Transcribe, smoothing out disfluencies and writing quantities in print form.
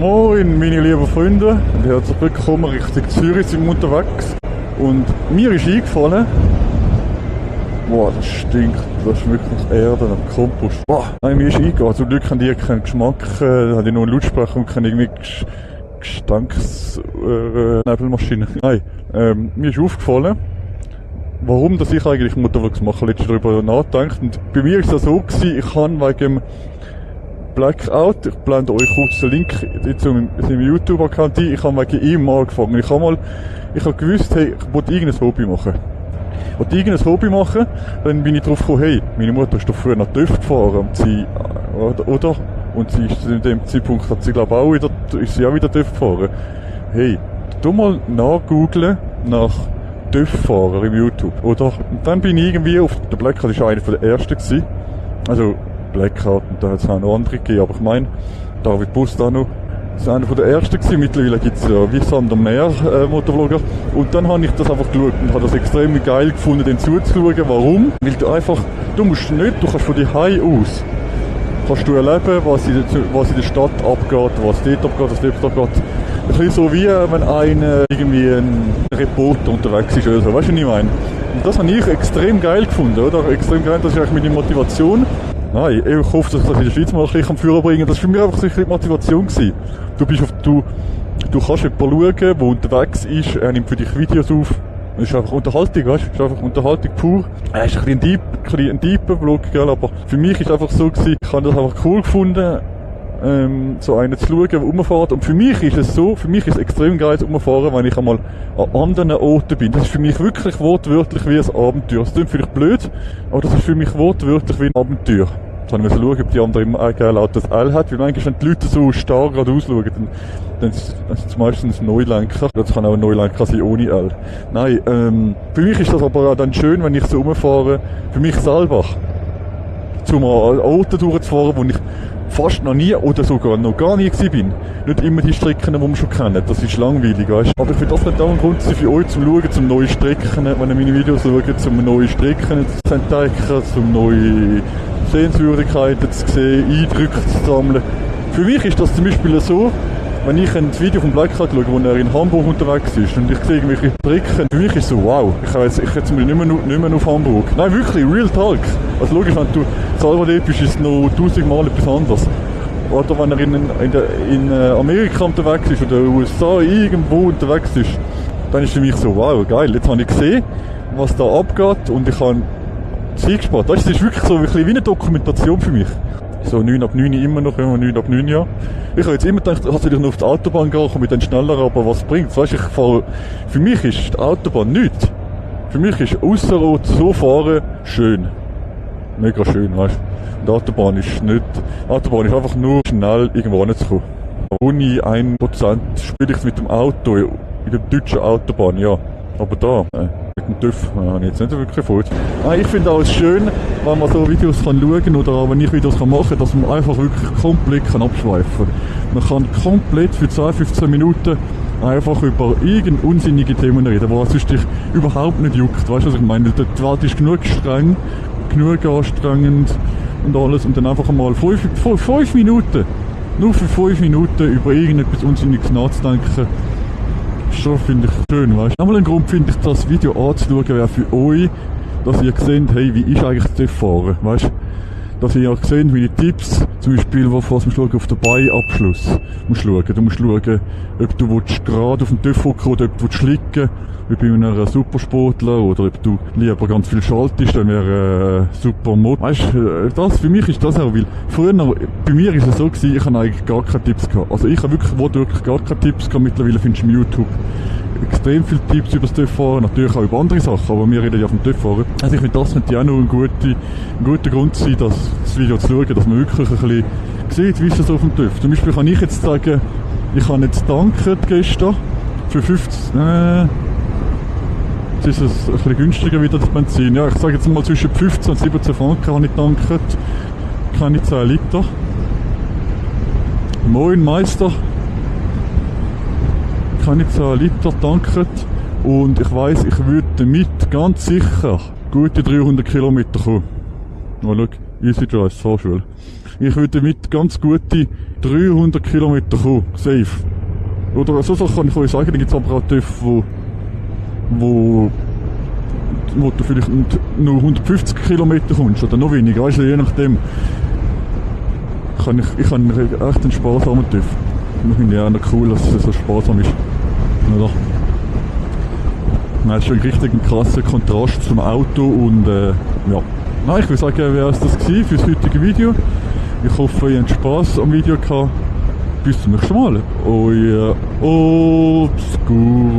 Moin, meine lieben Freunde. Herzlich willkommen Richtung Zürich, sind wir unterwegs. Und mir ist eingefallen, boah, das stinkt, das ist wirklich Erde nach Kompost. Boah, nein, mir ist eingefallen, zum Glück haben die keinen Geschmack, haben die nur einen Lautsprecher und keine irgendwie Gestanksnebelmaschine. Nein, mir ist aufgefallen, warum dass ich eigentlich Motorvlogs mache, letztens darüber nachgedacht. Und bei mir ist das so gewesen, ich kann wegen dem Blackout, ich blende euch kurz den Link zu meinem YouTube-Account ein, ich habe wegen ihm angefangen. Ich habe gewusst, hey, ich wollte irgendein Hobby machen. Dann bin ich drauf gekommen, hey, meine Mutter ist doch früher nach TÜV gefahren, und sie, oder? Und sie ist zu dem Zeitpunkt, hat sie glaube auch wieder TÜV gefahren. Hey, tu mal nachgoogeln nach TÜV-Fahrer im YouTube, oder? Und dann bin ich irgendwie auf, der Blackout ist einer der ersten gewesen. Also, Blackout, und da hat es auch noch andere gegeben, aber ich meine, David Bust auch noch, das war einer der ersten gewesen. Mittlerweile gibt es ja wie Sander mehr Motorvlogger. Und dann habe ich das einfach geschaut und habe das extrem geil gefunden, den zuzuschauen. Warum? Weil du kannst von die Hause aus, kannst du erleben, was in der Stadt abgeht, was dort abgeht, was dort abgeht. Ein bisschen so wie, wenn irgendwie ein Reporter unterwegs ist oder so, weißt du, was ich meine? Und das habe ich extrem geil gefunden, oder? Extrem geil, das ist eigentlich meine Motivation. Nein, ich hoffe, dass ich das in der Schweiz mal ein bisschen Führer bringen kann. Das war für mich einfach so eine Motivation gewesen. Du kannst jemanden schauen, der unterwegs ist, er nimmt für dich Videos auf. Es ist einfach Unterhaltung, weißt du? Es ist einfach Unterhaltung pur. Er ist ein deeper Vlog, gell? Aber für mich ist es einfach so gewesen, ich habe das einfach cool gefunden, so einen zu schauen, der rumfährt. Und für mich ist es extrem geil zu rumfahren, wenn ich einmal an anderen Orten bin. Das ist für mich wirklich wortwörtlich wie ein Abenteuer. Das klingt vielleicht blöd, aber das ist für mich wortwörtlich wie ein Abenteuer. Jetzt habe ich schauen, ob die andere im geil Auto das L hat, weil manchmal, wenn die Leute so starr gerade ausschauen, dann sind es meistens Neulenker. Das kann auch ein Neulenker sein ohne L. Nein, für mich ist das aber auch dann schön, wenn ich so rumfahre, für mich selber, an Orten durchzufahren, wo ich fast noch nie oder sogar noch gar nie gewesen bin. Nicht immer die Strecken, die wir schon kennen. Das ist langweilig, weißt du. Aber ich finde, das könnte auch ein Grund sein für euch, zum Schauen, zum neue Strecken, wenn ihr meine Videos schaut, zum neue Strecken zu entdecken, zum neue Sehenswürdigkeiten zu sehen, Eindrücke zu sammeln. Für mich ist das zum Beispiel so, wenn ich ein Video von Blackout schaue, wo er in Hamburg unterwegs ist und ich sehe irgendwelche Strecken, für mich ist so, wow, ich jetzt nicht mehr auf Hamburg. Nein, wirklich, Real Talk. Also logisch, wenn du selber dort bist, ist es noch 1000-mal etwas anderes. Oder wenn er in Amerika unterwegs ist oder in den USA irgendwo unterwegs ist, dann ist für mich so, wow, geil, jetzt habe ich gesehen, was da abgeht und ich habe Zeit gespart. Das ist wirklich so ein bisschen wie eine Dokumentation für mich. So 9 ab 9 immer noch, 9 ab 9 Jahre. Ich habe jetzt immer gedacht, soll ich noch auf die Autobahn gehen, komme ich dann schneller, aber was bringt's? Weißt du, für mich ist die Autobahn nichts. Für mich ist ausserorts so fahren schön. Mega schön, weißt du. Die Autobahn ist einfach nur schnell irgendwo hinzukommen. Ohne 1% spiele ich es mit dem Auto, in der deutschen Autobahn, ja. Aber da, mit dem TÜV, habe ich jetzt nicht wirklich Erfolg. Ich finde auch schön, wenn man so Videos kann schauen oder auch wenn ich Videos machen kann, dass man einfach wirklich komplett abschweifen kann. Man kann komplett für 10-15 Minuten einfach über irgendeine unsinnige Themen reden, die sonst dich überhaupt nicht juckt. Weißt du, was ich meine? Die Welt ist genug streng, genug anstrengend und alles. Und dann einfach mal 5 Minuten, nur für 5 Minuten über irgendetwas Unsinniges nachzudenken, schon finde ich schön, weißt du. Einmal ein Grund finde ich, das Video anzuschauen, wäre für euch, dass ihr seht, hey, wie ist eigentlich das Fahren, weißt du. Dass ihr auch seht, meine Tipps, zum Beispiel, was musst du schauen, auf den Beinabschluss. Du musst schauen, ob du gerade auf dem TÜV hocken oder ob du schlicken, wie bei einem Supersportler, oder ob du lieber ganz viel schaltest, dann wäre super Mod. Weißt du, für mich ist das auch, weil früher, bei mir ist es so gewesen, ich habe eigentlich gar keine Tipps gehabt. Also ich habe wirklich gar keine Tipps gehabt. Mittlerweile findest du im YouTube extrem viele Tipps über das TÜV-Fahren, natürlich auch über andere Sachen, aber wir reden ja vom TÜV-Fahren. Also ich finde, das könnte ja auch noch ein guter Grund sein, das Video zu schauen, dass man wirklich ein bisschen sieht, wie ist das auf dem TÜV. Zum Beispiel kann ich jetzt sagen, ich habe jetzt tankt gestern für 50, jetzt ist es ein bisschen günstiger wieder, das Benzin. Ja, ich sage jetzt mal zwischen 15 und 17 Franken habe ich tankt, keine 10 Liter. Moin Meister. Keine 10 Liter tanken und ich weiss, ich würde damit ganz sicher gute 300 Kilometer kommen. Mal schau, Easy Drive, Fahrschule. Ich würde damit ganz gute 300 Kilometer kommen, safe. Oder so kann ich euch sagen, da gibt's aber auch TÜV, wo du vielleicht nur 150 Kilometer kommst, oder noch weniger, weißt du, je nachdem. Ich habe echt einen sparsamen TÜV. Ich finde ja auch noch cool, dass es so sparsam ist. Oder? Das ist schon richtig ein krasser Kontrast zum Auto und ja. Nein, ich würde sagen, wäre es das gewesen für das heutige Video. Ich hoffe, ihr habt Spass am Video gehabt. Bis zum nächsten Mal. Euer Obskur.